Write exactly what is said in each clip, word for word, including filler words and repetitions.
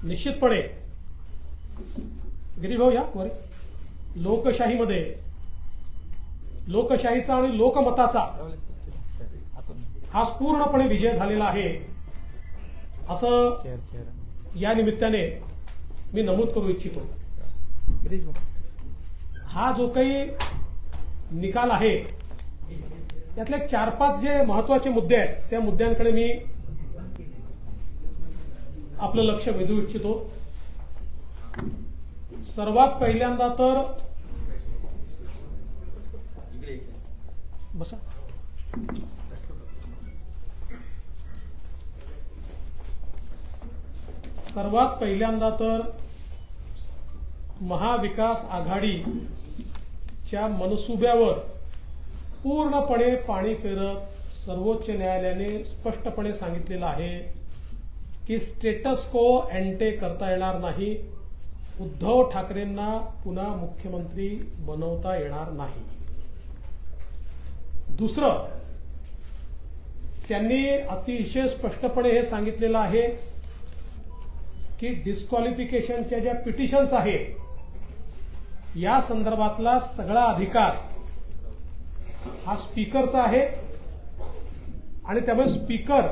निश्चितपणे गिरीश भाऊ या वर, लोकशाहीमध्ये लोकशाहीचा आणि लोकमताचा हा पूर्णपणे विजय झालेला आहे, असं या निमित्ताने मी नमूद करू इच्छितो. हा जो काही निकाल आहे, त्यातले चार पाच जे महत्त्वाचे मुद्दे आहेत, त्या मुद्द्यांकडे मी आपलं लक्ष वेधू इच्छितो. सर्वात पहिल्यांदा तर, बसा. सर्वात पहिल्यांदा तर महाविकास आघाडीच्या मनसुब्यावर पूर्णपणे पाणी फेरत सर्वोच्च न्यायालयाने स्पष्टपणे सांगितलेलं आहे की status quo ante करता येणार नाही, उद्धव ठाकरेंना पुन्हा मुख्यमंत्री बनवता येणार नाही. दुसरं, त्यांनी अतिशय स्पष्टपणे हे सांगितलेलं आहे की डिस्क्वालिफिकेशनच्या ज्या पिटिशन्स आहेत, या संदर्भातला सगळा अधिकार हा स्पीकरचा आहे आणि त्यामुळे स्पीकर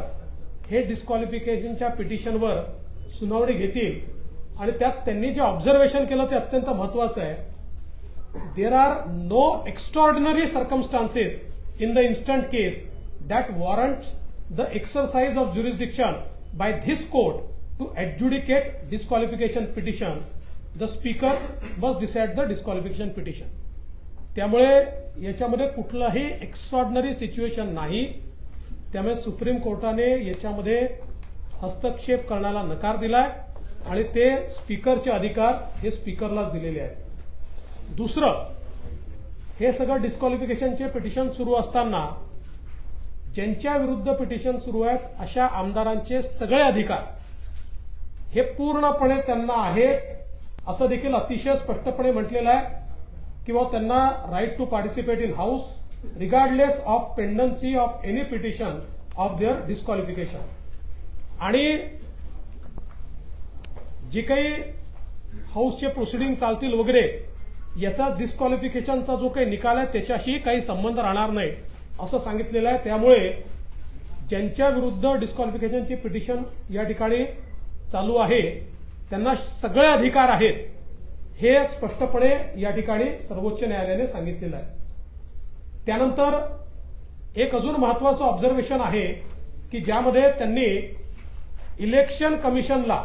हे डिस्क्वालिफिकेशनच्या पिटिशनवर सुनावणी घेतील आणि त्यात त्यांनी जे ऑब्झर्वेशन केलं ते अत्यंत महत्त्वाचं आहे. There are no extraordinary circumstances in the instant case that warrant the exercise of jurisdiction by this court to adjudicate disqualification petition. The speaker must decide the disqualification petition. त्यामुळे याच्यामध्ये कुठलंही एक्स्ट्रॉर्डिनरी सिच्युएशन नाही, त्यामुळे सुप्रीम कोर्टाने याच्यामध्ये हस्तक्षेप करण्याला नकार दिलाय आणि ते स्पीकरचे अधिकार हे स्पीकरलाच दिलेले आहेत. दुसरं, हे सगळं डिस्क्वालिफिकेशनचे पिटिशन सुरू असताना ज्यांच्या विरुद्ध पिटिशन सुरू आहेत अशा आमदारांचे सगळे अधिकार हे पूर्णपणे त्यांना आहे, असं देखील अतिशय स्पष्टपणे म्हटलेलं आहे किंवा त्यांना right to participate in house regardless of pendency of any petition of their disqualification. आणि जे काही हाऊसचे प्रोसिडिंग चालतील वगैरे, याचा डिस्क्वालिफिकेशनचा जो काही निकाल आहे त्याच्याशी काही संबंध राहणार नाही, असं सांगितलेलं आहे. त्यामुळे ज्यांच्या विरुद्ध डिस्क्वालिफिकेशनची पिटिशन या ठिकाणी चालू आहे, त्यांना सगळे अधिकार आहेत, हे स्पष्टपणे या ठिकाणी सर्वोच्च न्यायालयाने सांगितलेलं आहे. त्यानंतर एक अजून महत्त्वाचं ऑब्झर्वेशन आहे की ज्यामध्ये त्यांनी इलेक्शन कमिशनला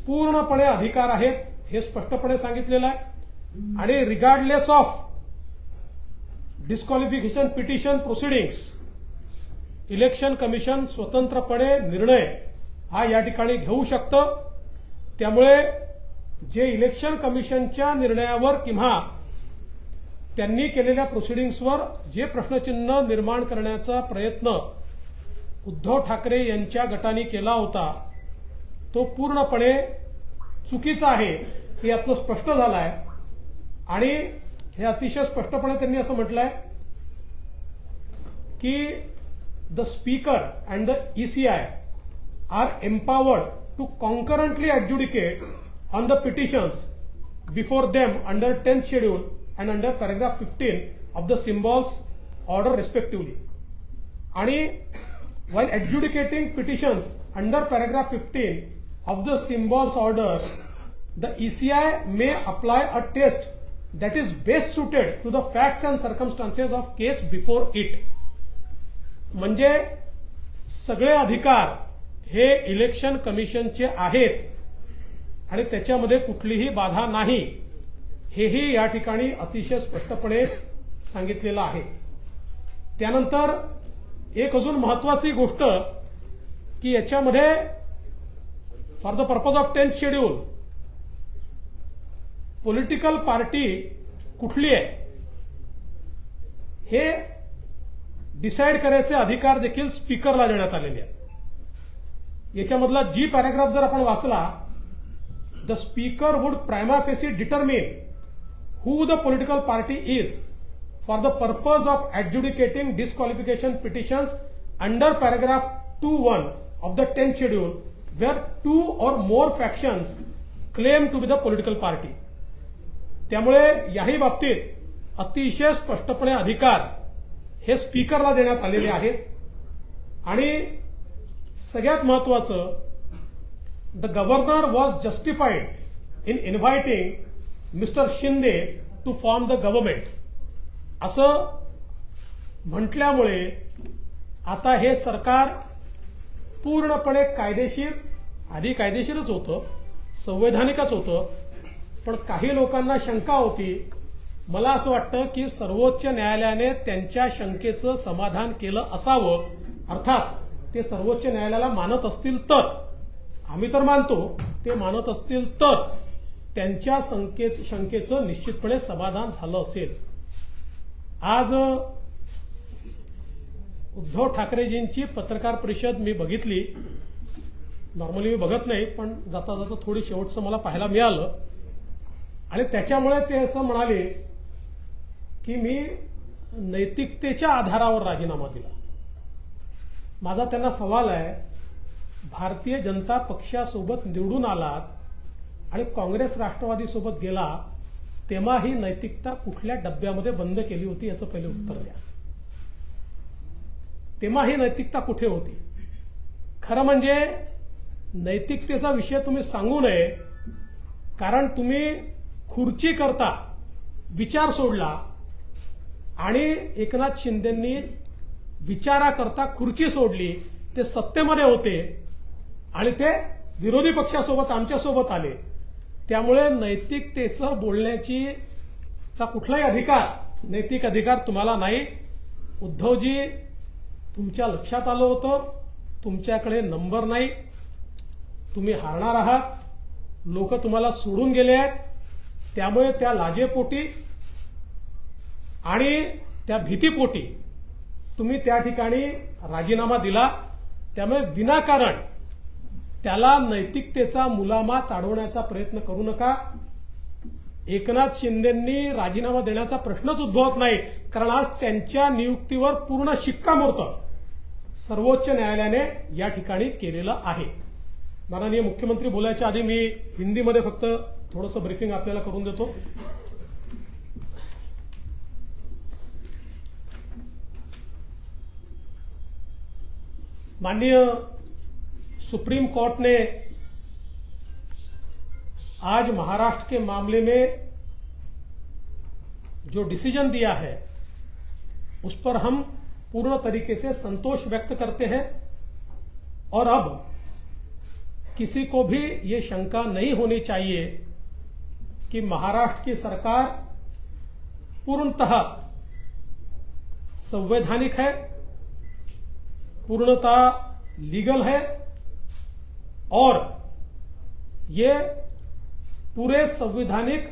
पूर्णपणे अधिकार आहेत, हे स्पष्टपणे सांगितलेलं आहे. आणि regardless of disqualification petition proceedings, election commission स्वतंत्रपणे निर्णय हा या ठिकाणी घेऊ शकतं. त्यामुळे जे इलेक्शन कमिशनच्या निर्णयावर किंवा त्यांनी केलेल्या प्रोसिडिंग्सवर जे प्रश्नचिन्ह निर्माण करण्याचा प्रयत्न उद्धव ठाकरे यांच्या गटाने केला होता, तो पूर्णपणे चुकीचा आहे, हे यातनं स्पष्ट झालं आहे. आणि हे अतिशय स्पष्टपणे त्यांनी असं म्हटलंय की the speaker and the E C I are empowered to concurrently adjudicate on the petitions before them under tenth schedule and under paragraph fifteen of the symbols order respectively. आणि while adjudicating petitions under paragraph fifteen of the symbols order, the E C I may apply a test that is best suited to the facts and circumstances of case before it. म्हणजे सगळे अधिकार हे इलेक्शन कमिशनचे आहेत आणि त्याच्यामध्ये कुठलीही बाधा नाही, हेही या ठिकाणी अतिशय स्पष्टपणे सांगितलेलं आहे. त्यानंतर एक अजून महत्त्वाची गोष्ट की याच्यामध्ये for the purpose of tenth schedule political party कुठली आहे हे डिसाईड करायचे अधिकार देखील स्पीकरला देण्यात आलेले आहेत. याच्यामधला जी पॅराग्राफ जर आपण वाचला, the speaker would prima facie determine who the political party is for the purpose of adjudicating disqualification petitions under paragraph two one of the tenth schedule where two or more factions claim to be the political party. त्यामुळे याही बाबतीत अतिशय स्पष्टपणे अधिकार हे स्पीकरला देण्यात आलेले आहेत. आणि सगळ्यात महत्त्वाचं, the governor was justified in inviting Mister Shinde to form the government, असं म्हटल्यामुळे आता हे सरकार पूर्णपणे कायदेशीर, आधी कायदेशीरच होतं, संवैधानिकच होतं, पण काही लोकांना शंका होती. मला असं वाटतं की सर्वोच्च न्यायालयाने त्यांच्या शंकेचं समाधान केलं असावं. अर्थात ते सर्वोच्च न्यायालयाला मानत असतील तर, आम्ही तर मानतो, ते मानत असतील तर त्यांच्या शंके शंकेचं निश्चितपणे समाधान झालं असेल. आज उद्धव ठाकरेजींची पत्रकार परिषद मी बघितली. Normally मी बघत नाही, पण जाता जाता थोडी शेवटचं मला पाहायला मिळालं. आणि त्याच्यामुळे ते असं म्हणाले की मी नैतिकतेच्या आधारावर राजीनामा दिला. माझा त्यांना सवाल आहे, भारतीय जनता पक्षासोबत निवडून आलात आणि काँग्रेस राष्ट्रवादीसोबत गेला, तेव्हा ही नैतिकता कुठल्या डब्यामध्ये बंद केली होती, याचं पहिले उत्तर द्या. तेव्हा ही नैतिकता कुठे होती? खरं म्हणजे नैतिकतेचा विषय तुम्ही सांगू नये, कारण तुम्ही खुर्ची करता विचार सोडला आणि एकनाथ शिंदेंनी विचाराकरता खुर्ची सोडली. ते सत्तेमध्ये होते आणि ते विरोधी पक्षासोबत आमच्यासोबत आले. त्यामुळे नैतिकतेचं बोलण्याची चा कुठलाही अधिकार, नैतिक अधिकार तुम्हाला नाही. उद्धवजी, तुमच्या लक्षात आलं होतं, तुमच्याकडे नंबर नाही, तुम्ही हारणार आहात, लोक तुम्हाला सोडून गेले आहेत. त्यामुळे त्या लाजेपोटी आणि त्या भीतीपोटी तुम्ही त्या ठिकाणी राजीनामा दिला. त्यामुळे विनाकारण त्याला नैतिकतेचा मुलामा चढवण्याचा प्रयत्न करू नका. एकनाथ शिंदेंनी राजीनामा देण्याचा प्रश्नच उद्भवत नाही, कारण आज त्यांच्या नियुक्तीवर पूर्ण शिक्कामोर्तब सर्वोच्च न्यायालयाने या ठिकाणी केलेलं आहे. माननीय मुख्यमंत्री बोलायच्या आधी मी हिंदीमध्ये फक्त थोडंसं ब्रीफिंग आपल्याला करून देतो. माननीय सुप्रीम कोर्ट ने आज महाराष्ट्र के मामले में जो डिसीजन दिया है, उस पर हम पूर्ण तरीके से संतोष व्यक्त करते हैं और अब किसी को भी ये शंका नहीं होनी चाहिए कि महाराष्ट्र की सरकार पूर्णतः संवैधानिक है, पूर्णतः लीगल है और ये पूरे संवैधानिक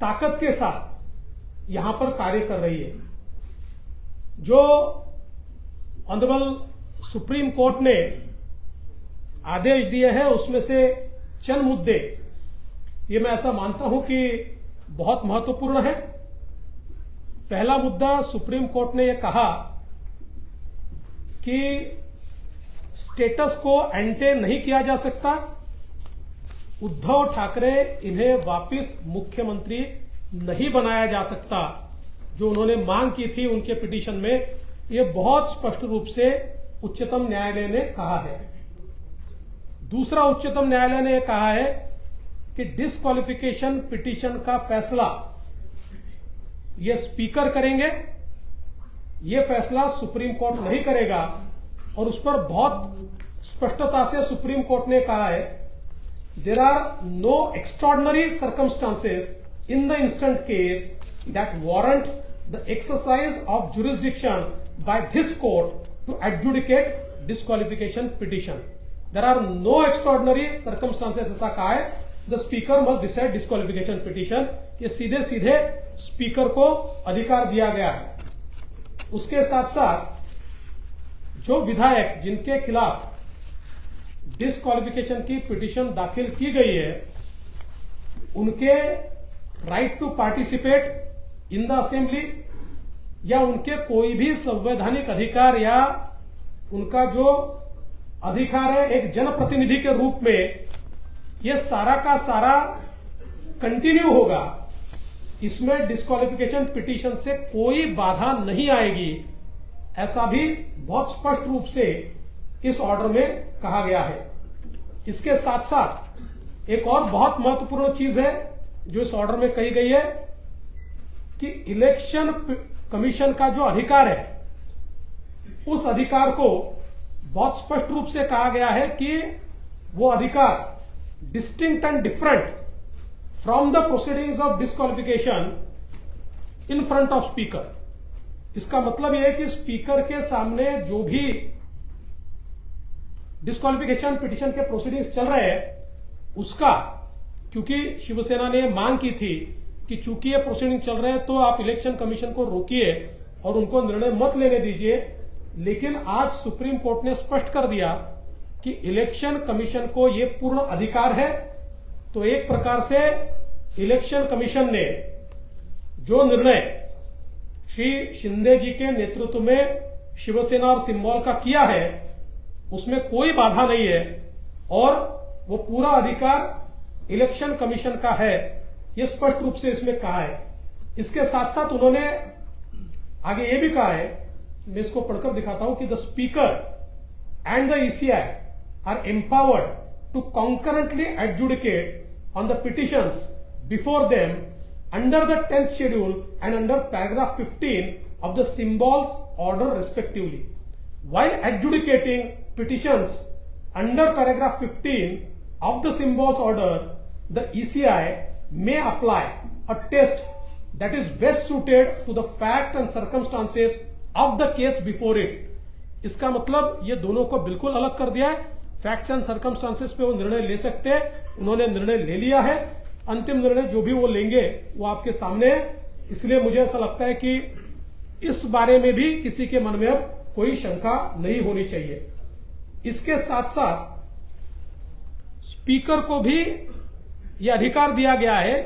ताकत के साथ यहाँ पर कार्य कर रही है। जो ऑनरेबल सुप्रीम कोर्ट ने आदेश दिए हैं, उसमें से चंद मुद्दे ये मैं ऐसा मानता हूं कि बहुत महत्वपूर्ण है। पहला मुद्दा, सुप्रीम कोर्ट ने यह कहा कि स्टेटस को एंटे नहीं किया जा सकता, उद्धव ठाकरे इन्हें वापस मुख्यमंत्री नहीं बनाया जा सकता। जो उन्होंने मांग की थी उनके पिटीशन में, ये बहुत स्पष्ट रूप से उच्चतम न्यायालय ने कहा है। दूसरा, उच्चतम न्यायालय ने यह कहा है कि डिस्क्वालिफिकेशन पिटीशन का फैसला ये स्पीकर करेंगे, ये फैसला सुप्रीम कोर्ट नहीं करेगा। और उस पर बहुत स्पष्टता से सुप्रीम कोर्ट ने कहा है, there are no extraordinary circumstances in the instant case that warrant the exercise of jurisdiction by this court to adjudicate disqualification petition. There are no extraordinary circumstances, ऐसा कहा है, the speaker must decide disqualification petition, ये सीधे सीधे स्पीकर को अधिकार दिया गया है। उसके साथ साथ जो विधायक जिनके खिलाफ डिस्क्वालिफिकेशन की पिटीशन दाखिल की गई है, उनके right to participate in the assembly या उनके कोई भी संवैधानिक अधिकार या उनका जो अधिकार है, एक जनप्रतिनिधि के रूप में ये सारा का सारा कंटिन्यू होगा, इसमें डिस्क्वालिफिकेशन पिटीशन से कोई बाधा नहीं आएगी, ऐसा भी बहुत स्पष्ट रूप से इस ऑर्डर में कहा गया है। इसके साथ साथ एक और बहुत महत्वपूर्ण चीज है जो इस ऑर्डर में कही गई है कि इलेक्शन प-, कमीशन का जो अधिकार है, उस अधिकार को बहुत स्पष्ट रूप से कहा गया है कि वो अधिकार distinct and different from the proceedings of disqualification in front of speaker। इसका मतलब यह है कि स्पीकर के सामने जो भी डिस्क्वालिफिकेशन पिटीशन के प्रोसीडिंग्स चल रहे हैं, उसका, क्योंकि शिवसेना ने मांग की थी कि चूंकि ये प्रोसीडिंग चल रहे हैं तो आप इलेक्शन कमीशन को रोकिए और उनको निर्णय मत लेने दीजिए, लेकिन आज सुप्रीम कोर्ट ने स्पष्ट कर दिया कि इलेक्शन कमीशन को ये पूर्ण अधिकार है। तो एक प्रकार से इलेक्शन कमीशन ने जो निर्णय श्री शिंदे जी के नेतृत्व में शिवसेना और सिंबॉल का किया है, उसमें कोई बाधा नहीं है और वो पूरा अधिकार इलेक्शन कमीशन का है, ये स्पष्ट रूप से इसमें कहा है। इसके साथ साथ उन्होंने आगे ये भी कहा है, मैं इसको पढ़कर दिखाता हूं कि the speaker and the E C I are empowered to concurrently adjudicate on the petitions before them under the tenth schedule and under paragraph fifteen of the symbols order respectively. While adjudicating petitions under paragraph fifteen of the symbols order, the E C I may apply a test that is best suited to the fact and circumstances of the case before it. इसका मतलब ये दोनों को बिल्कुल अलग कर दिया है। फैक्ट्स एंड सर्कमस्टांसेस पे वो निर्णय ले सकते हैं, उन्होंने निर्णय ले लिया है। अंतिम निर्णय जो भी वो लेंगे वो आपके सामने है। इसलिए मुझे ऐसा लगता है कि इस बारे में भी किसी के मन में अब कोई शंका नहीं होनी चाहिए। इसके साथ साथ स्पीकर को भी यह अधिकार दिया गया है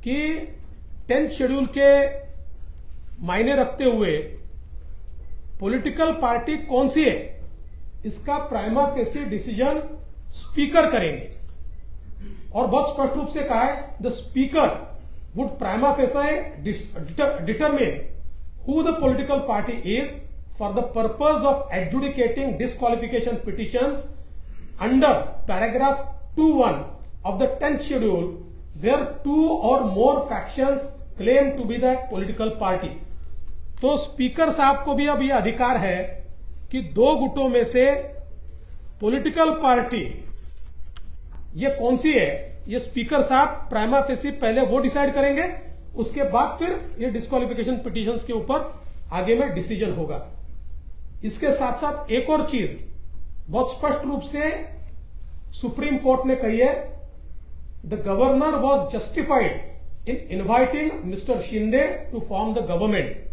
कि टेंथ शेड्यूल के मायने रखते हुए पॉलिटिकल पार्टी कौन सी है, इसका प्राइमा फेसी डिसीजन स्पीकर करेंगे। और बहुत स्पष्ट रूप से कहा है, the speaker would prima facie dis-, deter-, determine who the political party is for the purpose of adjudicating disqualification petitions under paragraph two one of the tenth schedule where two or more factions claim to be the political party। तो स्पीकर साहब को भी अब यह अधिकार है कि दो गुटों में से पॉलिटिकल पार्टी ये कौन सी है, ये स्पीकर साहब प्राइमा फेसी पहले वो डिसाइड करेंगे, उसके बाद फिर ये डिस्क्वालिफिकेशन पिटिशंस के ऊपर आगे में डिसीजन होगा। इसके साथ साथ एक और चीज बहुत स्पष्ट रूप से सुप्रीम कोर्ट ने कही है, the governor was justified in inviting Mister Shinde to form the government।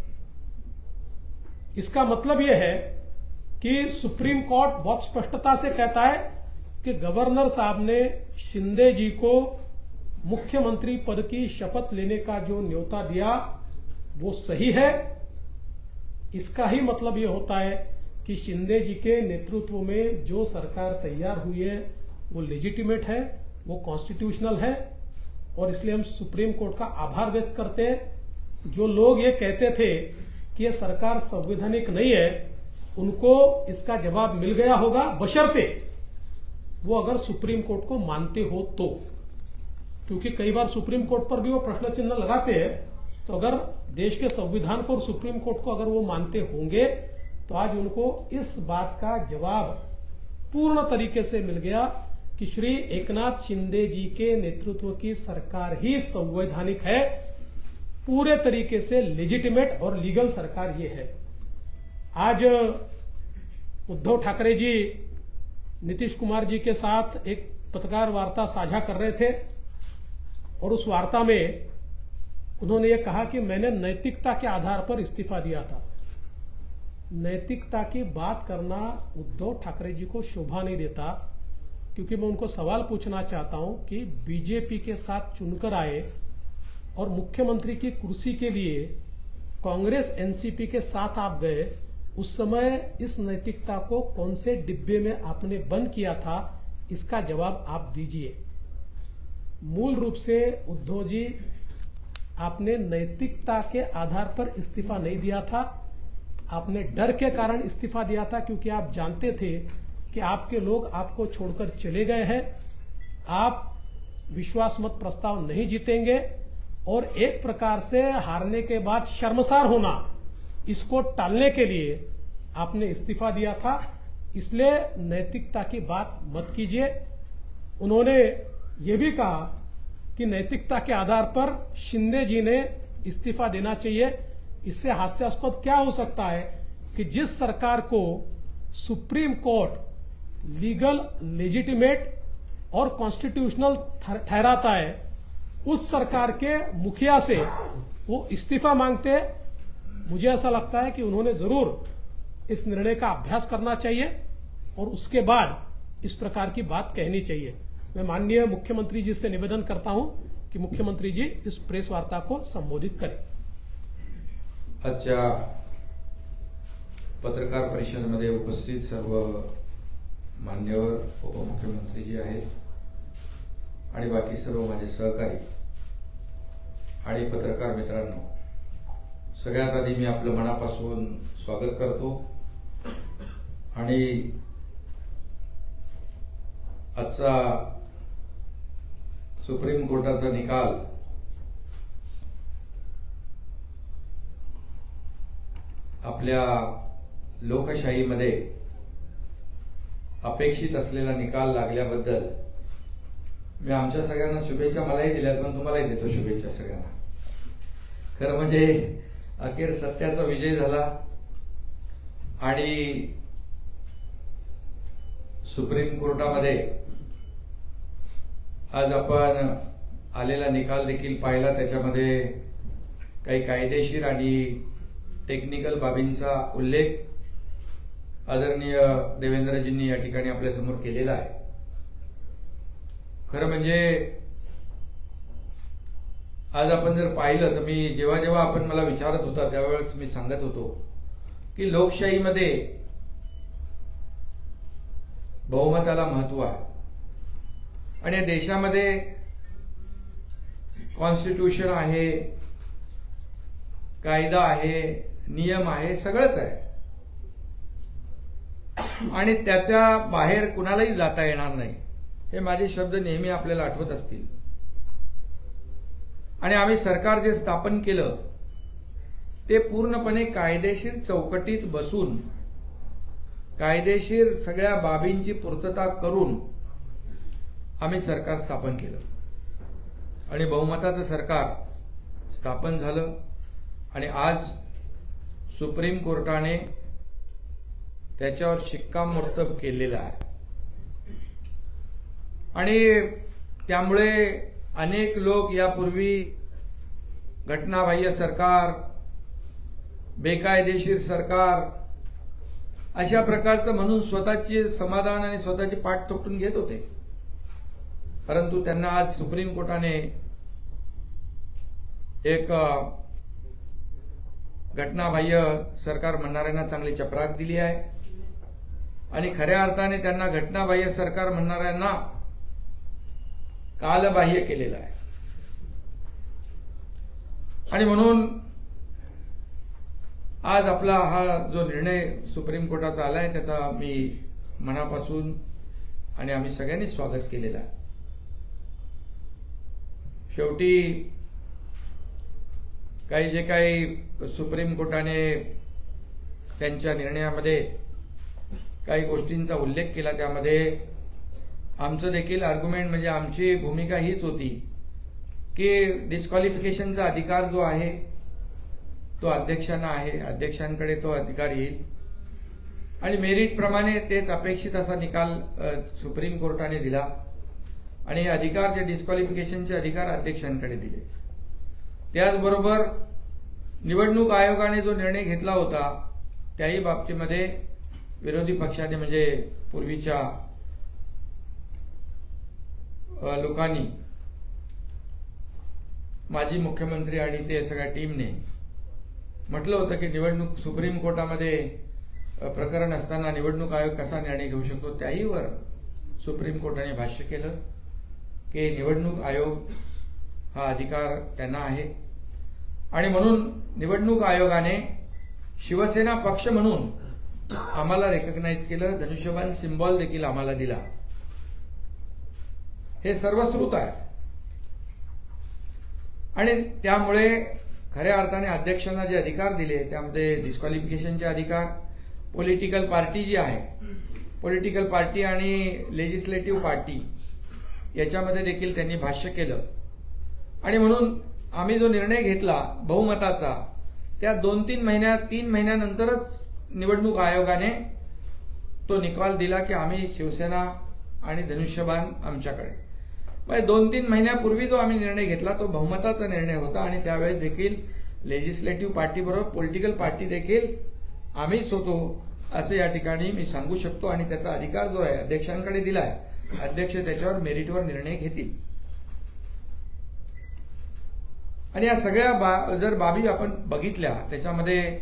इसका मतलब यह है कि सुप्रीम कोर्ट बहुत स्पष्टता से कहता है कि गवर्नर साहब ने शिंदे जी को मुख्यमंत्री पद की शपथ लेने का जो न्योता दिया, वो सही है। इसका ही मतलब ये होता है कि शिंदे जी के नेतृत्व में जो सरकार तैयार हुई है, वो लेजिटिमेट है, वो कॉन्स्टिट्यूशनल है, और इसलिए हम सुप्रीम कोर्ट का आभार व्यक्त करते हैं। जो लोग ये कहते थे कि ये सरकार संवैधानिक नहीं है, उनको इसका जवाब मिल गया होगा, बशर्ते वो अगर सुप्रीम कोर्ट को मानते हो तो। क्योंकि कई बार सुप्रीम कोर्ट पर भी वो प्रश्न चिन्ह लगाते हैं। तो अगर देश के संविधान को और सुप्रीम कोर्ट को अगर वो मानते होंगे, तो आज उनको इस बात का जवाब पूर्ण तरीके से मिल गया कि श्री एकनाथ शिंदे जी के नेतृत्व की सरकार ही संवैधानिक है, पूरे तरीके से लेजिटिमेट और लीगल सरकार ये है। आज उद्धव ठाकरे जी नीतीश कुमार जी के साथ एक पत्रकार वार्ता साझा कर रहे थे और उस वार्ता में उन्होंने ये कहा कि मैंने नैतिकता के आधार पर इस्तीफा दिया था। नैतिकता की बात करना उद्धव ठाकरे जी को शोभा नहीं देता, क्योंकि मैं उनको सवाल पूछना चाहता हूं कि बीजेपी के साथ चुनकर आए और मुख्यमंत्री की कुर्सी के लिए कांग्रेस एनसीपी के साथ आप गए, उस समय इस नैतिकता को कौन से डिब्बे में आपने बंद किया था, इसका जवाब आप दीजिए। मूल रूप से उद्धव जी, आपने नैतिकता के आधार पर इस्तीफा नहीं दिया था, आपने डर के कारण इस्तीफा दिया था, क्योंकि आप जानते थे कि आपके लोग आपको छोड़कर चले गए हैं। आप विश्वास मत प्रस्ताव नहीं जीतेंगे और एक प्रकार से हारने के बाद शर्मसार होना, इसको टालने के लिए आपने इस्तीफा दिया था, इसलिए नैतिकता की बात मत कीजिए। उन्होंने ये भी कहा कि नैतिकता के आधार पर शिंदे जी ने इस्तीफा देना चाहिए। इससे हास्यास्पद क्या हो सकता है कि जिस सरकार को सुप्रीम कोर्ट लीगल लेजिटिमेट और कॉन्स्टिट्यूशनल ठहराता है, उस सरकार के मुखिया से वो इस्तीफा मांगते हैं। मुझे ऐसा लगता है कि उन्होंने जरूर इस निर्णय का अभ्यास करना चाहिए और उसके बाद इस प्रकार की बात कहनी चाहिए। मैं माननीय मुख्यमंत्री जी से निवेदन करता हूं कि मुख्यमंत्री जी इस प्रेस वार्ता को संबोधित करें। आजच्या पत्रकार परिषदेमध्ये उपस्थित सर्व मान्यवर, उपमुख्यमंत्री जी आहेत आणि बाकी सर्व माझे सहकारी आणि पत्रकार मित्रांनो, सगळ्यात आधी मी आपलं मनापासून स्वागत करतो आणि आजचा सुप्रीम कोर्टाचा निकाल आपल्या लोकशाहीमध्ये अपेक्षित असलेला निकाल लागल्याबद्दल मी आमच्या सगळ्यांना शुभेच्छा मलाही दिल्यात, पण तुम्हालाही देतो शुभेच्छा सगळ्यांना. खरं म्हणजे अखेर सत्याचा विजय झाला आणि सुप्रीम कोर्टामध्ये आज आपण आलेला निकाल देखील पाहिला. त्याच्यामध्ये काही कायदेशीर आणि टेक्निकल बाबींचा उल्लेख आदरणीय देवेंद्रजींनी या ठिकाणी आपल्यासमोर केलेला आहे. खरं म्हणजे आज आपण जर पाहिलं तर मी जेव्हा जेव्हा आपण मला विचारत होता त्यावेळेस मी सांगत होतो की लोकशाहीमध्ये बहुमताला महत्त्व आहे आणि या देशामध्ये कॉन्स्टिट्यूशन आहे, कायदा आहे, नियम आहे, सगळंच आहे आणि त्याच्या बाहेर कुणालाही जाता येणार नाही, हे माझे शब्द नेहमी आपल्याला आठवत असतील. आणि आम्ही सरकार जे स्थापन केलं ते पूर्णपणे कायदेशीर चौकटीत बसून कायदेशीर सगळ्या बाबींची पूर्तता करून आम्ही सरकार स्थापन केलं आणि बहुमताचं सरकार स्थापन झालं आणि आज सुप्रीम कोर्टाने त्याच्यावर शिक्कामोर्तब केलेलं आहे. आणि त्यामुळे अनेक लोक यापूर्वी घटनाबाह्य सरकार, बेकायदेशीर सरकार, अशा प्रकारचं म्हणून स्वतःचे समाधान आणि स्वतःची पाठ थोपटून घेत होते. परंतु त्यांना आज सुप्रीम कोर्टाने एक, अ, घटनाबाह्य सरकार म्हणणाऱ्यांना चांगली चपराक दिली आहे आणि खऱ्या अर्थाने त्यांना घटनाबाह्य सरकार म्हणणाऱ्यांना कालबाह्य केलेलं आहे. आणि म्हणून आज आपला हा जो निर्णय सुप्रीम कोर्टाचा आलाय त्याचा मी मनापासून आणि आम्ही सगळ्यांनी स्वागत केलेलं आहे. शेवटी काही जे काही सुप्रीम कोर्टाने त्यांच्या निर्णयामध्ये काही गोष्टींचा उल्लेख केला, त्यामध्ये आमचं देखील आर्ग्युमेंट म्हणजे आमची भूमिका हीच होती की डिस्क्वालिफिकेशनचा अधिकार जो आहे तो अध्यक्षांना आहे, अध्यक्षांकडे तो अधिकार येईल आणि मेरिटप्रमाणे तेच अपेक्षित असा निकाल, अ, सुप्रीम कोर्टाने दिला आणि हे अधिकार, जे डिस्क्वालिफिकेशनचे अधिकार अध्यक्षांकडे दिले. त्याचबरोबर निवडणूक आयोगाने जो निर्णय घेतला होता त्याही बाबतीमध्ये विरोधी पक्षाने म्हणजे पूर्वीच्या, अ, लोकांनी, माजी मुख्यमंत्री आणि ते सगळ्या टीमने म्हटलं होतं की निवडणूक सुप्रीम कोर्टामध्ये अ, प्रकरण असताना निवडणूक आयोग कसा निर्णय घेऊ शकतो, त्याहीवर सुप्रीम कोर्टाने भाष्य केलं की निवडणूक आयोग हा अधिकार त्यांना आहे आणि म्हणून निवडणूक आयोगाने शिवसेना पक्ष म्हणून आम्हाला रेकग्नाइज केलं, धनुष्यबाण सिम्बॉल देखील आम्हाला दिला. हे सर्व श्रुत आहे. आणि त्यामुळे खऱ्या अर्थाने अध्यक्षांना जे अधिकार दिले, त्यामध्ये डिस्क्वालिफिकेशनचे अधिकार, पॉलिटिकल पार्टी जी आहे, पॉलिटिकल पार्टी आणि लेजिस्लेटिव्ह पार्टी याच्यामध्ये देखील त्यांनी भाष्य केलं. आणि म्हणून आम्ही जो निर्णय घेतला बहुमताचा, त्या दोन तीन महिन्या तीन महिन्यानंतरच निवडणूक आयोगाने तो निकाल दिला की आम्ही शिवसेना आणि धनुष्यबाण आमच्याकडे. म्हणजे दोन तीन महिन्यापूर्वी जो आम्ही निर्णय घेतला, तो बहुमताचा निर्णय होता आणि त्यावेळेस देखील लेजिस्लेटिव्ह पार्टी बरोबर पॉलिटिकल पार्टी देखील आम्हीच होतो, असं या ठिकाणी मी सांगू शकतो. आणि त्याचा अधिकार जो आहे अध्यक्षांकडे दिला आहे, अध्यक्ष त्याच्यावर मेरिटवर निर्णय घेतील. आणि या सगळ्या बा जर बाबी आपण बघितल्या, त्याच्यामध्ये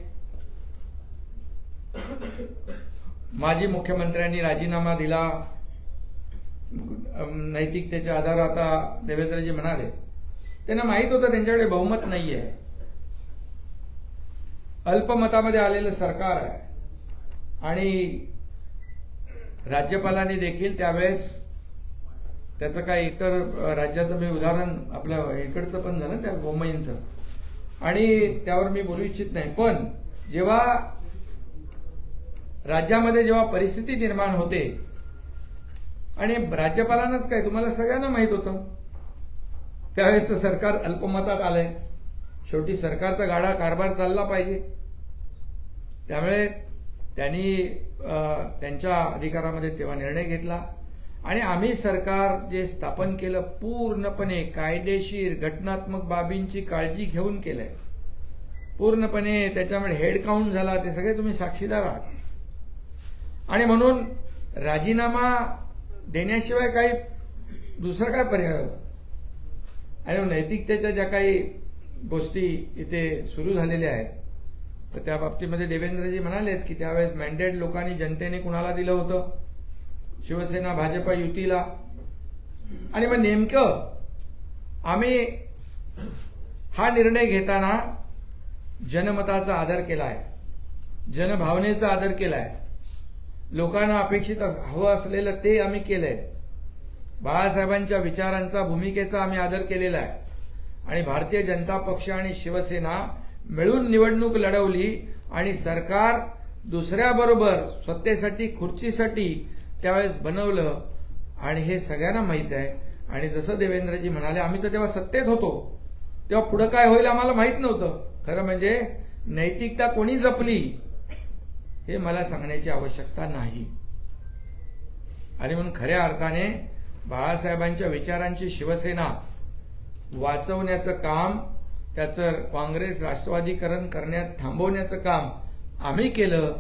माजी मुख्यमंत्र्यांनी राजीनामा दिला, अम, नैतिकतेचे आधार आता देवेंद्रजी म्हणाले, त्यांना माहीत होतं त्यांच्याकडे बहुमत नाही आहे, अल्पमतामध्ये आलेलं सरकार आहे. आणि राज्यपालांनी देखील त्यावेळेस त्याचं काय इतर, अ, राज्याचं मी उदाहरण आपलं इकडचं पण झालं त्या बोंबईंचं, आणि त्यावर मी बोलू इच्छित नाही. पण जेव्हा राज्यामध्ये जेव्हा परिस्थिती निर्माण होते आणि राज्यपालांनाच काय, तुम्हाला सगळ्यांना माहीत होतं त्यावेळेसचं सरकार अल्पमतात आलंय. शेवटी सरकारचा गाडा कारभार चालला पाहिजे. त्यामुळे त्यांनी, अ, त्यांच्या अधिकारामध्ये तेव्हा निर्णय घेतला आणि आम्ही सरकार जे स्थापन केलं पूर्णपणे कायदेशीर घटनात्मक बाबींची काळजी घेऊन केलंय. पूर्णपणे त्याच्यामध्ये हेड काउंट झाला, ते सगळे तुम्ही साक्षीदार आहात. आणि म्हणून राजीनामा देण्याशिवाय काही दुसरा काय पर्याय होता? आणि नैतिकतेच्या ज्या काही गोष्टी इथे सुरू झालेल्या आहेत, तर त्या बाबतीमध्ये देवेंद्रजी म्हणालेत की त्यावेळेस मॅन्डेट लोकांनी, जनतेने कुणाला दिलं होतं? शिवसेना भाजपा युतीला. आणि मग नेमकं आम्ही हा निर्णय घेताना जनमताचा आदर केला आहे, जनभावनेचा आदर केला आहे, लोकांना अपेक्षित अस- हवं असलेलं ते आम्ही केलंय. बाळासाहेबांच्या विचारांचा, भूमिकेचा आम्ही आदर केलेला आहे. आणि भारतीय जनता पक्ष आणि शिवसेना मिळून निवडणूक लढवली आणि सरकार दुसऱ्याबरोबर सत्तेसाठी, खुर्चीसाठी त्यावेळेस बनवलं आणि हे सगळ्यांना माहीत आहे. आणि जसं देवेंद्रजी म्हणाले, आम्ही तर तेव्हा सत्तेत होतो, तेव्हा पुढं काय होईल आम्हाला माहीत नव्हतं. खरं म्हणजे नैतिकता कोणी जपली हे मला सांगण्याची आवश्यकता नाही. आणि म्हणून खऱ्या अर्थाने बाळासाहेबांच्या विचारांची शिवसेना वाचवण्याचं काम, त्याचं काँग्रेस राष्ट्रवादीकरण करण्यात थांबवण्याचं काम आम्ही केलं.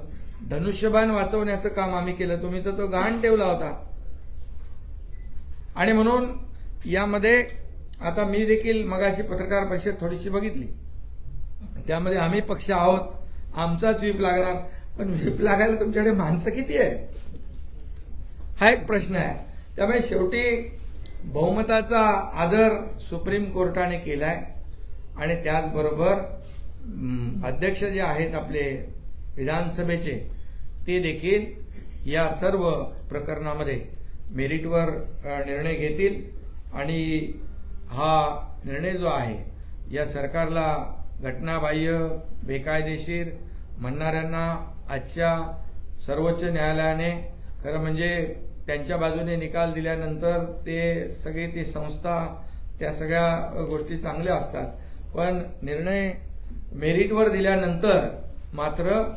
धनुष्यबाण वाचवण्याचं काम आम्ही केलं, तुम्ही तर तो गहाण ठेवला होता. आणि म्हणून यामध्ये आता मी देखील मगाशी पत्रकार परिषद थोडीशी बघितली, त्यामध्ये आम्ही पक्ष आहोत, आमचाच व्हीप लागणार, पण व्हीप लागायला तुमच्याकडे माणसं किती आहे, हा एक प्रश्न आहे. त्यामुळे शेवटी बहुमताचा आदर सुप्रीम कोर्टाने केलाय आणि त्याचबरोबर, हम्म, अध्यक्ष जे आहेत आपले विधानसभेचे, ते देखील या सर्व प्रकरणामध्ये मेरिटवर, अ, निर्णय घेतील आणि हा निर्णय जो आहे, या सरकारला घटनाबाह्य, बेकायदेशीर म्हणणाऱ्यांना आजच्या सर्वोच्च न्यायालयाने, खरं म्हणजे त्यांच्या बाजूने निकाल दिल्यानंतर ते सगळे, ती संस्था, त्या सगळ्या गोष्टी चांगल्या असतात, पण निर्णय मेरिटवर दिल्यानंतर मात्र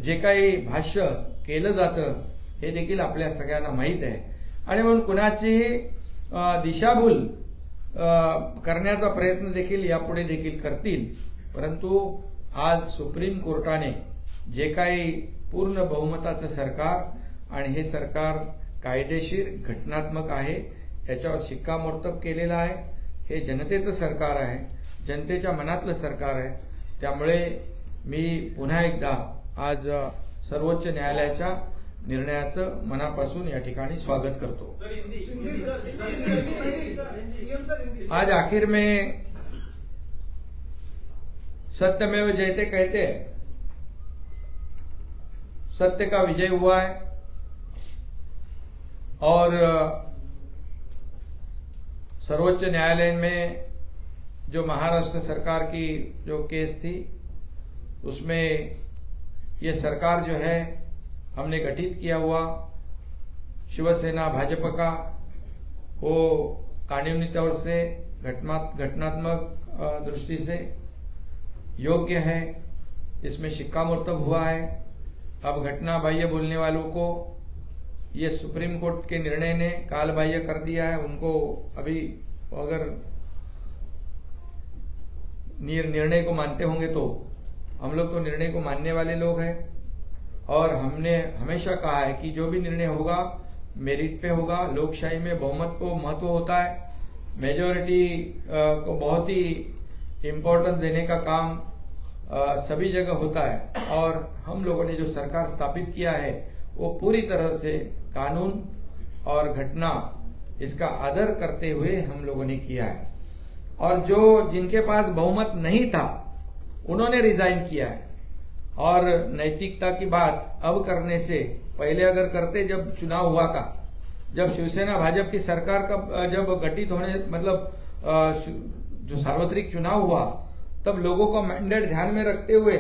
जे काही भाष्य केलं जातं हे देखील आपल्या सगळ्यांना माहीत आहे. आणि म्हणून कुणाचीही, अ, दिशाभूल, अ, करण्याचा प्रयत्न देखील यापुढे देखील करतील, परंतु आज सुप्रीम कोर्टाने जे काही पूर्ण बहुमताचं सरकार आणि हे सरकार कायदेशीर, घटनात्मक आहे, याच्यावर शिक्कामोर्तब केलेलं आहे. हे जनतेचं सरकार आहे, जनतेच्या मनातलं सरकार आहे. त्यामुळे मी पुन्हा एकदा आज, अ, सर्वोच्च न्यायालयाच्या निर्णयाचं मनापासून या ठिकाणी स्वागत करतो. आज आखिर में सत्यमेव जयते कहते हैं, सत्य का विजय हुआ है और सर्वोच्च न्यायालय में जो महाराष्ट्र सरकार की जो केस थी, उसमें ये सरकार जो है, हमने गठित किया हुआ शिवसेना भाजपा का, वो कानूनी तौर से घटना-, घटनात्मक, अ, दृष्टि से योग्य है, इसमें शिक्कामोर्तब हुआ है। अब घटना बाह्य बोलने वालों को ये सुप्रीम कोर्ट के निर्णय ने काल बाह्य कर दिया है। उनको अभी अगर निर-, निर्णय को मानते होंगे तो, हम लोग तो निर्णय को मानने वाले लोग हैं और हमने हमेशा कहा है कि जो भी निर्णय होगा, मेरिट पे होगा। लोकशाही में बहुमत को महत्व होता है, मेजॉरिटी, अ, को बहुत ही इम्पोर्टेंस देने का काम, अ, सभी जगह होता है और हम लोगों ने जो सरकार स्थापित किया है, वो पूरी तरह से कानून और घटना, इसका आदर करते हुए हम लोगों ने किया है। और जो, जिनके पास बहुमत नहीं था, उन्होंने रिजाइन किया है। और नैतिकता की बात अब करने से पहले अगर करते, जब चुनाव हुआ था, जब शिवसेना भाजपा की सरकार का, अ, जब गठित होने, मतलब, अ, शि-, जो सार्वत्रिक चुनाव हुआ, तब लोगों का मैंडेट ध्यान में रखते हुए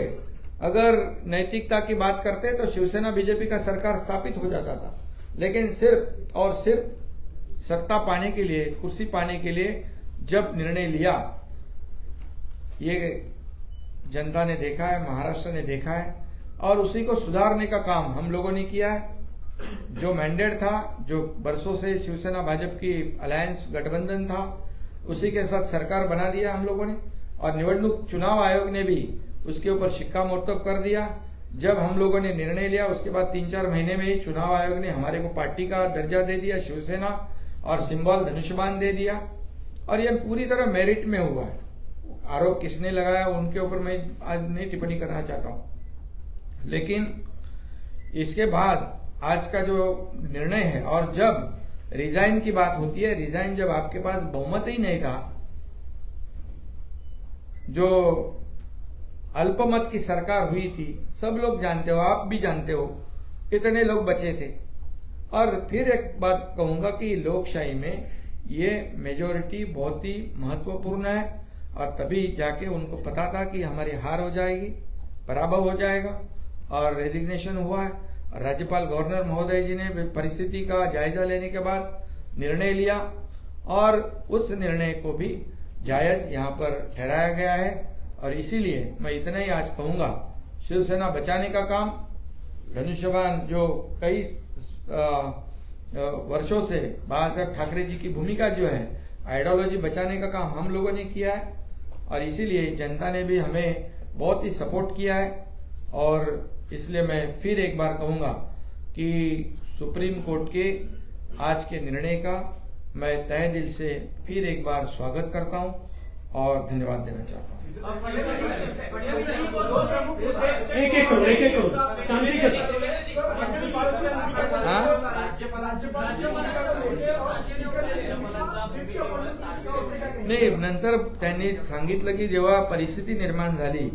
अगर नैतिकता की बात करते, तो शिवसेना बीजेपी का सरकार स्थापित हो जाता था। लेकिन सिर्फ और सिर्फ सत्ता पाने के लिए, कुर्सी पाने के लिए जब निर्णय लिया, ये जनता ने देखा है, महाराष्ट्र ने देखा है, और उसी को सुधारने का काम हम लोगों ने किया है। जो मैंडेट था, जो बरसों से शिवसेना भाजपा की अलायंस गठबंधन था, उसी के साथ सरकार बना दिया हम लोगों ने। और निवडणूक चुनाव आयोग ने भी उसके ऊपर शिक्कामोर्तब कर दिया। जब हम लोगों ने निर्णय लिया, उसके बाद तीन चार महीने में ही चुनाव आयोग ने हमारे को पार्टी का दर्जा दे दिया, शिवसेना और सिंबल धनुष्यबाण दे दिया। और ये पूरी तरह मेरिट में हुआ है। आरोप किसने लगाया, उनके ऊपर मैं आज नहीं टिप्पणी करना चाहता हूँ, लेकिन इसके बाद आज का जो निर्णय है, और जब रिजाइन की बात होती है, रिजाइन जब आपके पास बहुमत ही नहीं था, जो अल्पमत की सरकार हुई थी, सब लोग जानते हो, आप भी जानते हो, कितने लोग बचे थे। और फिर एक बात कहूंगा कि लोकशाही में ये मेजॉरिटी बहुत ही महत्वपूर्ण है, और तभी जाके उनको पता था कि हमारी हार हो जाएगी, पराभव हो जाएगा, और रेजिग्नेशन हुआ है। और राज्यपाल गवर्नर महोदय जी ने भी परिस्थिति का जायजा लेने के बाद निर्णय लिया, और उस निर्णय को भी जायज यहाँ पर ठहराया गया है। और इसीलिए मैं इतना ही आज कहूँगा, शिवसेना बचाने का काम, धनुष्यबाण जो कई, अ, अ, वर्षों से बाळासाहेब ठाकरे जी की भूमिका जो है, आइडियोलॉजी बचाने का काम हम लोगों ने किया है, और इसीलिए जनता ने भी हमें बहुत ही सपोर्ट किया है। और इसलिए मैं फिर एक बार कहूँगा कि सुप्रीम कोर्ट के आज के निर्णय का मैं तहे दिल से फिर एक बार स्वागत करता हूँ और धन्यवाद देना चाहता हूँ। एक एक करो, एक एक करो, शांति के साथ। हाँ? नाही, नंतर त्यांनी सांगितलं की जेव्हा परिस्थिती निर्माण झाली,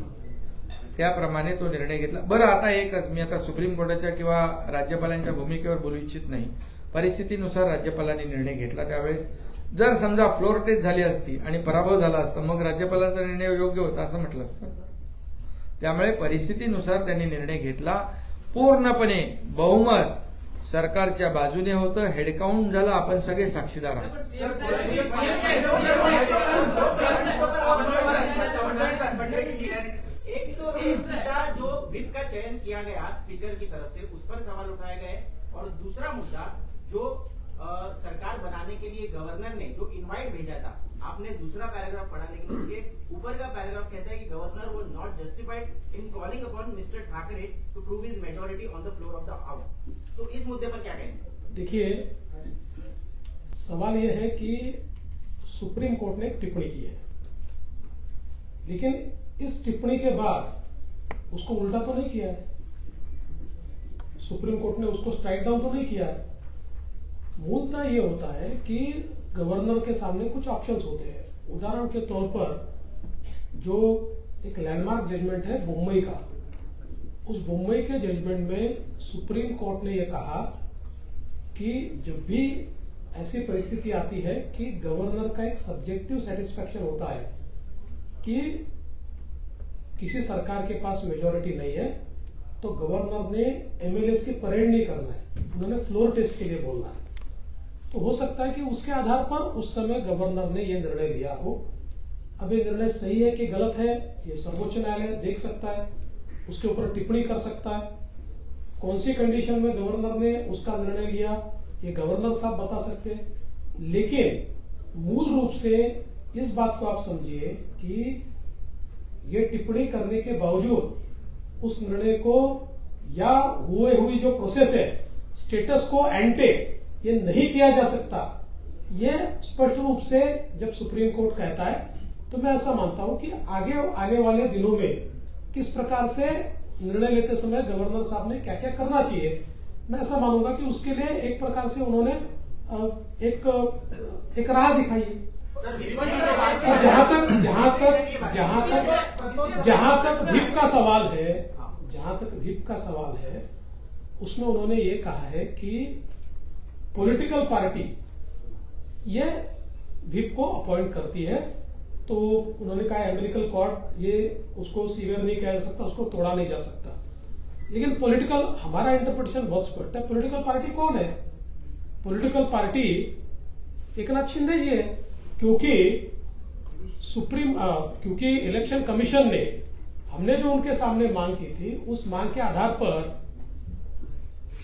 त्याप्रमाणे तो निर्णय घेतला. बरं, आता एकच, मी आता सुप्रीम कोर्टाच्या किंवा राज्यपालांच्या भूमिकेवर बोलू इच्छित नाही. परिस्थितीनुसार राज्यपालांनी निर्णय घेतला. त्यावेळेस जर समजा फ्लोर टेस्ट झाली असती आणि पराभव झाला असता, मग राज्यपालांचा निर्णय योग्य होता असं म्हटलं असतं. त्यामुळे परिस्थितीनुसार त्यांनी निर्णय घेतला. पूर्णपणे बहुमत सरकारच्या बाजूने होतं. हेडकाउंट झालं, आपण सगळे साक्षीदार आहोत. एक तो एक मुद्दा जो व्हिप का चयन किया गया स्पीकर की तरफ से, उस पर सवाल उठाए गए, और दूसरा मुद्दा जो, अ, सरकार बनाने के लिए गवर्नर ने जो इनवाइट भेजा था, आपने दूसरा पैराग्राफ पढ़ा, लेकिन उसके ऊपर का पैराग्राफ कहता है कि Governor was not justified in calling upon Mister Thackeray to prove his majority on the floor of the House। तो इस मुद्दे पर क्या कहेंगे? देखिए, सवाल यह है कि सुप्रीम कोर्ट ने एक टिप्पणी की है, लेकिन इस टिप्पणी के बाद उसको उल्टा तो नहीं किया है। सुप्रीम कोर्ट ने उसको स्ट्राइक डाउन तो नहीं किया। मूलतः ये होता है कि गवर्नर के सामने कुछ ऑप्शंस होते हैं। उदाहरण के तौर पर जो एक लैंडमार्क जजमेंट है बोम्मई का, उस बोम्मई के जजमेंट में सुप्रीम कोर्ट ने यह कहा कि जब भी ऐसी परिस्थिति आती है कि गवर्नर का एक सब्जेक्टिव सेटिस्फैक्शन होता है कि किसी सरकार के पास मेजॉरिटी नहीं है, तो गवर्नर ने एमएलएस की परेड नहीं करना है, उन्होंने फ्लोर टेस्ट के लिए बोलना है। तो हो सकता है कि उसके आधार पर उस समय गवर्नर ने यह निर्णय लिया हो। अब ये निर्णय सही है कि गलत है, ये सर्वोच्च न्यायालय देख सकता है, उसके ऊपर टिप्पणी कर सकता है। कौन सी कंडीशन में गवर्नर ने उसका निर्णय लिया, ये गवर्नर साहब बता सकते हैं। लेकिन मूल रूप से इस बात को आप समझिए कि ये टिप्पणी करने के बावजूद उस निर्णय को या हुए हुई जो प्रोसेस है, स्टेटस को एंटे, ये नहीं किया जा सकता। ये स्पष्ट रूप से जब सुप्रीम कोर्ट कहता है, तो मैं ऐसा मानता हूं कि आगे आने वाले दिनों में किस प्रकार से निर्णय लेते समय गवर्नर साहब ने क्या-क्या करना चाहिए, मैं ऐसा मानूंगा कि उसके लिए एक प्रकार से उन्होंने, अ, एक, एक राह दिखाई है। सर, और जहां तक, जहां तक, जहां तक, जहां तक व्हिप का सवाल है, जहां तक व्हिप का सवाल है, उसमें उन्होंने ये कहा है कि पॉलिटिकल पार्टी ये व्हिप को अपॉइंट करती है, तो उन्होंने कहा एम्पिरिकल कोर्ट ये उसको सीवियर नहीं किया जा सकता, उसको तोड़ा नहीं जा सकता। लेकिन पॉलिटिकल, हमारा इंटरप्रिटेशन बहुत स्पष्ट है, पॉलिटिकल पार्टी कौन है? पॉलिटिकल पार्टी एकनाथ शिंदे जी है, क्योंकि सुप्रीम, अ, क्योंकि इलेक्शन कमीशन ने, हमने जो उनके सामने मांग की थी, उस मांग के आधार पर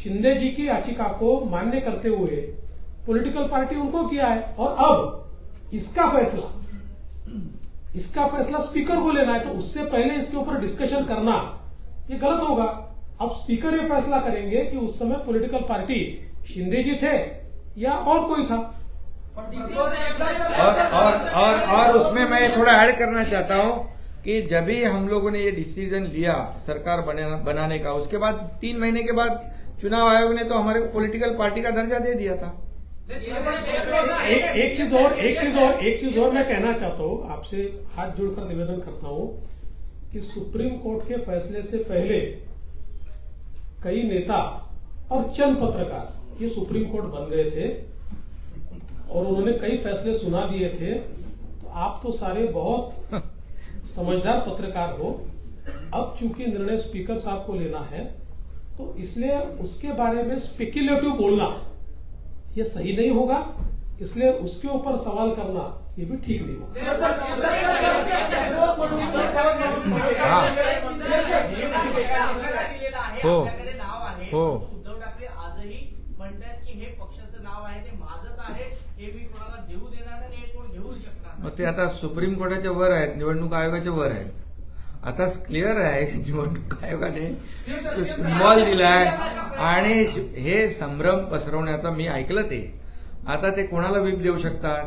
शिंदे जी की याचिका को मान्य करते हुए पॉलिटिकल पार्टी उनको किया है। और अब इसका फैसला, इसका फैसला स्पीकर को लेना है, तो उससे पहले इसके ऊपर डिस्कशन करना, ये गलत होगा। अब स्पीकर ये फैसला करेंगे कि उस समय पॉलिटिकल पार्टी शिंदे जी थे या और कोई था। और, और, और, और उसमें मैं थोड़ा ऐड करना चाहता हूँ कि जब भी हम लोगों ने ये डिसीजन लिया सरकार बना-, बनाने का, उसके बाद तीन महीने के बाद चुनाव आयोग ने तो हमारे को पॉलिटिकल पार्टी का दर्जा दे दिया था। एक, एक चीज और, एक चीज और, एक चीज और मैं कहना चाहता हूँ, आपसे हाथ जोड़कर निवेदन करता हूँ कि सुप्रीम कोर्ट के फैसले से पहले कई नेता और चंद पत्रकार ये सुप्रीम कोर्ट बन गए थे और उन्होंने कई फैसले सुना दिए थे। तो आप तो सारे बहुत समझदार पत्रकार हो। अब चूंकि निर्णय स्पीकर साहब को लेना है, तो इसलिए उसके बारे में स्पेक्युलेटिव बोलना ये सही नहीं होगा, इसलिए उसके ऊपर सवाल करना ये भी ठीक नहीं होगा। हा. हो. हो. उद्धव ठाकरे आजही म्हणतात की हे पक्षाचं नाव आहे, ते माझंच आहे, हे मी कोणाला देऊ देणार नाही, हे कोण घेऊ शकणार नाही. मग ते आता सुप्रीम कोर्टाच्या वर आहेत, निवडणूक आयोगाच्या वर आहेत. आता क्लिअर आहे, निवडणूक आयोगाने सिम्बॉल दिलाय आणि हे संभ्रम पसरवण्याचा मी ऐकलं ते. आता ते कोणाला व्हिप देऊ शकतात?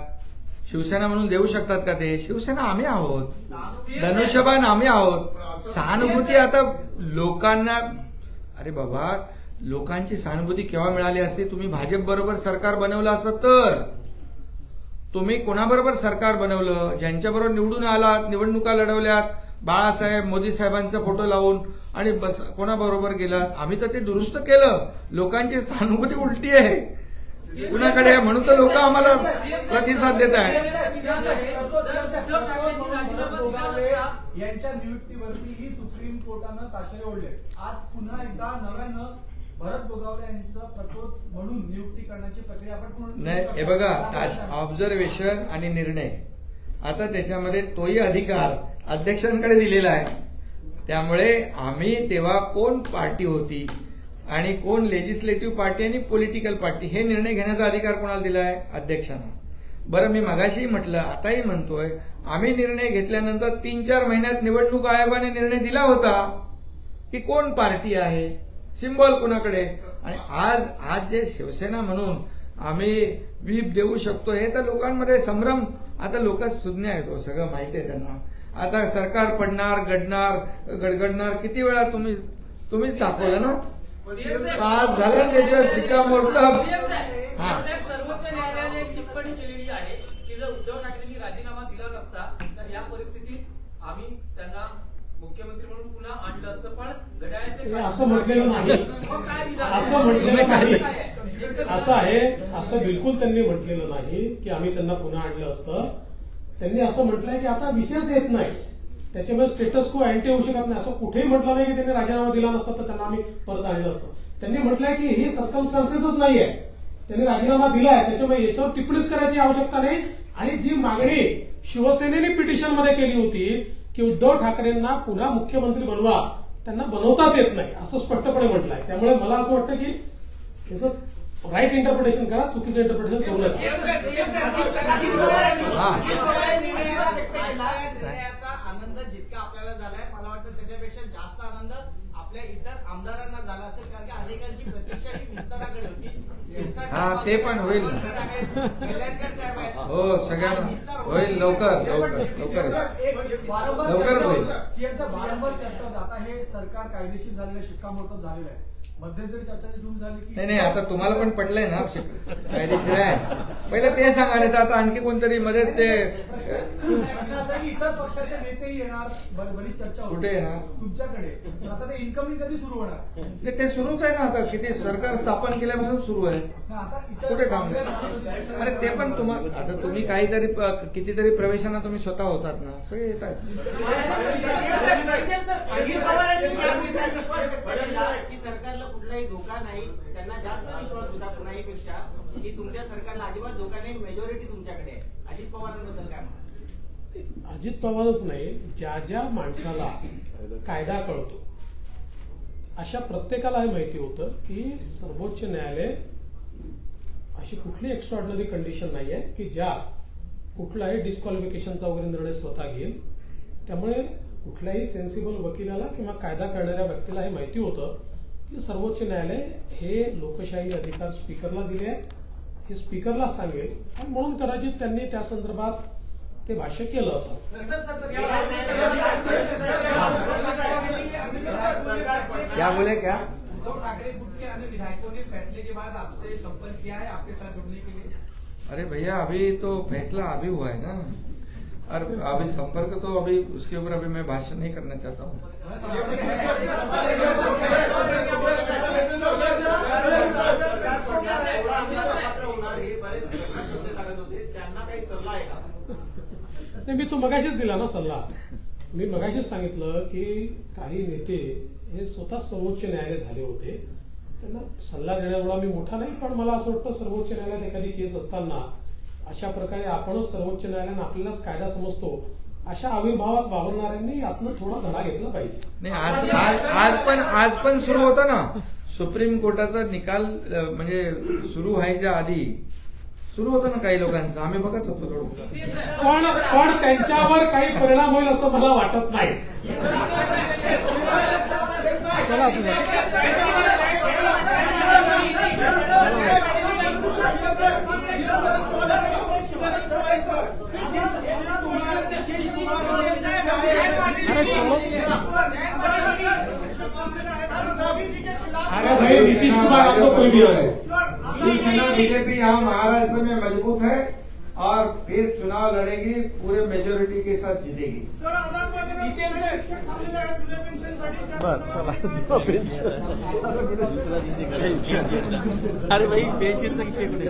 शिवसेना म्हणून देऊ शकतात का ते? शिवसेना आम्ही आहोत, धनुष्यबाण आम्ही आहोत. सहानुभूती आता लोकांना, अरे बाबा, लोकांची सहानुभूती केव्हा मिळाली असती? तुम्ही भाजप बरोबर सरकार बनवलं असतं तर. तुम्ही कोणाबरोबर सरकार बनवलं? ज्यांच्याबरोबर निवडून आलात, निवडणुका लढवल्यात, बाळासाहेब, मोदी साहेबांचा फोटो लावून, आणि बस कोणाबरोबर गेलात? आम्ही तर ते दुरुस्त केलं. लोकांची सहानुभूती उलटी आहे कुणाकडे, म्हणून तर लोक आम्हाला प्रतिसाद देत आहेत. यांच्या नियुक्तीवरती ही सुप्रीम कोर्टानं ताशेरे ओढले. आज पुन्हा एकदा नव्यानं भरत गोगावले यांचं प्रतोद म्हणून नियुक्ती करण्याची प्रक्रिया आपण पूर्ण नाही, हे बघा, ताश-, ऑब्झर्वेशन आणि निर्णय, आता त्याच्यामध्ये तोही अधिकार अध्यक्षांकडे दिलेला आहे. त्यामुळे आम्ही तेव्हा कोण पार्टी होती आणि कोण लेजिस्लेटिव्ह पार्टी आणि पॉलिटिकल पार्टी, हे निर्णय घेण्याचा अधिकार कोणाला दिला आहे? अध्यक्षांना. बरं, मी मगाशीही म्हटलं, आताही म्हणतोय, आम्ही निर्णय घेतल्यानंतर तीन चार महिन्यात निवडणूक आयोगाने निर्णय दिला होता की कोण पार्टी आहे, सिम्बॉल कुणाकडे. आणि आज, आज जे शिवसेना म्हणून आम्ही व्हिप देऊ शकतो, हे तर लोकांमध्ये संभ्रम. आता लोक सुज्ञ आहेत हो, सगळं माहिती आहे त्यांना. आता सरकार पडणार, गडणार, गडगडणार, किती वेळा तुम्ही, तुम्हीच दाखवलं ना. सीएम साहेब, पास झालं त्याच्यावर शिक्कामोर्तब. सीएम साहेब, हा. सीएम साहेब, सर्वोच्च न्यायालयाने एक टिप्पणी केलेली आहे की जर उद्धव ठाकरेंनी राजीनामा दिला नसता तर या परिस्थितीत आम्ही त्यांना मुख्यमंत्री म्हणून पुन्हा आणलं असतं, पण घड्याळाचे हे काटे असं म्हटलेलं नाही. मग काय विधान? असं म्हटलेलं नाही. असं आहे, असं बिलकुल त्यांनी म्हटलेलं नाही की आम्ही त्यांना पुन्हा आणलं असतं. त्यांनी असं म्हटलंय की आता विषयच येत नाही, त्याच्यामुळे स्टेटस को अँटी होऊ शकत नाही, असं कुठेही म्हटलं नाही की त्यांनी राजीनामा दिला नसता तर त्यांना आम्ही परत आणलं असतं. त्यांनी म्हटलंय की ही सर्कमस्टान्सेसच नाही आहे, त्यांनी राजीनामा दिलाय, त्याच्यामुळे याच्यावर टिप्पणीच करायची आवश्यकता नाही. आणि जी मागणी शिवसेनेने पिटिशन मध्ये केली होती की उद्धव ठाकरेंना पुन्हा मुख्यमंत्री बनवा, त्यांना बनवताच येत नाही असं स्पष्टपणे म्हटलंय. त्यामुळे मला असं वाटतं की त्याचं राईट इंटरप्रिटेशन करा, चुकीचं इंटरप्रिटेशन करू नका. हा. निर्णयाचा आनंद जितका आपल्याला झालाय, मला वाटतं त्याच्यापेक्षा जास्त आनंद आपल्या इतर आमदारांना झाला असेल, कारण की अनेकांची प्रतीक्षा ही विस्ताराकडे होती. शिरसाट हा, साहेब ते पण होईल. आहेत, वेलांकर साहेब आहेत. हो, सगळ्यांना विस्तार होईल, लवकर, लवकर, लवकर. एक वारंवार लवकरच चर्चा होईल. होत, सीएमचा वारंवार चर्चा होत, आता हे सरकार कायदेशीर झालेलं आहे, शिक्कामोर्तब झालेलं आहे. मध्यंतरी चर्चा जी सुरू झाली की नाही, नाही, आता तुम्हाला पण पटलंय ना, कायदेशीर आहे. पहिले ते सांगा, नाही तर आता आणखी कोणतरी मध्ये ते प्रश्न, प्रश्न असा आहे की इतर पक्षाचे नेतेही येणार, बर-, बरीच चर्चा होती. कुठे येणार? तुमच्याकडे. पण आता ते इन्कमिंग कधी सुरू होणार? नाही, ते सुरूच आहे ना आता, किती सरकार स्थापन केल्यापासून सुरू आहे. ना, आता इतर कुठे काम आहे? काँग्रेस आणि अरे, ते पण तुम्हाला, आता तुम्ही काहीतरी प-, कितीतरी प्रवेशांना तुम्ही स्वतः होतात ना, सगळे येत आहेत. अजित पवारांनी विश्वास व्यक्त केला की सरकारला कुठलाही धोका नाही, त्यांना जास्त विश्वास होता कुणाहीपेक्षा की तुमच्या सरकारला अजिबात धोका नाही, मेजॉरिटी तुमच्याकडे आहे. अजित पवारांबद्दल काय म्हणता? अजित पवारच नाही, ज्या ज्या माणसाला कायदा कळतो अशा प्रत्येकाला हे माहिती होतं की सर्वोच्च न्यायालय अशी कुठली एक्स्ट्राऑर्डिनरी कंडिशन नाही आहे की ज्या कुठलाही डिस्क्वालिफिकेशनचा वगैरे निर्णय स्वतः घेईल. त्यामुळे कुठल्याही सेन्सिबल वकिलाला किंवा कायदा करणाऱ्या व्यक्तीला हे माहिती होतं की सर्वोच्च न्यायालय हे लोकशाही अधिकार स्पीकरला दिले आहेत, हे स्पीकरला सांगेल आणि म्हणून कदाचित त्यांनी त्या संदर्भात ते भाष्य केलं असावं. सर, सर, सर, या क्या बोले, क्या? उद्धव ठाकरे गुट के अन्य विधायकों ने फैसले के बाद आपसे संपर्क किया है आपके साथ जुड़ने के लिए? अरे भैया, अभी तो फैसला अभी हुआ है ना, और अभी संपर्क तो अभी उसके ऊपर अभी मैं भाष्य नहीं करना चाहता हूँ। नाही, मी तो मगाशीच दिला ना सल्ला. मी मगाशीच सांगितलं की काही नेते हे स्वतः सर्वोच्च न्यायालय झाले होते, त्यांना सल्ला देण्याएवढा मी मोठा नाही, पण मला असं वाटतं सर्वोच्च न्यायालयात एखादी केस असताना अशा प्रकारे आपणच सर्वोच्च न्यायालयानं आपल्यालाच कायदा समजतो अशा आविर्भावात वावरणाऱ्यांनी यातनं थोडा धडा घेतला पाहिजे. नाही, आज, आज, आज पण, आज पण सुरू होतं ना, सुप्रीम कोर्टाचा निकाल, अ, म्हणजे सुरू व्हायच्या आधी सुरू होतं ना काही लोकांचं, आम्ही बघत होतो थोडं. पण, पण त्यांच्यावर काही परिणाम होईल असं मला वाटत नाही. चला, तुझं. अरे भाई, नीतीश कुमार, आप तो कोई भी आ रहे हैं। शिवसेना, बीजेपी यहाँ महाराष्ट्र में मजबूत है और फिर चुनाव लड़ेगी, पूरे मेजोरिटी के साथ जीतेगी। बरं, चला, पेन्शन. अरे भाई, पेन्शनचा विषय कुठे?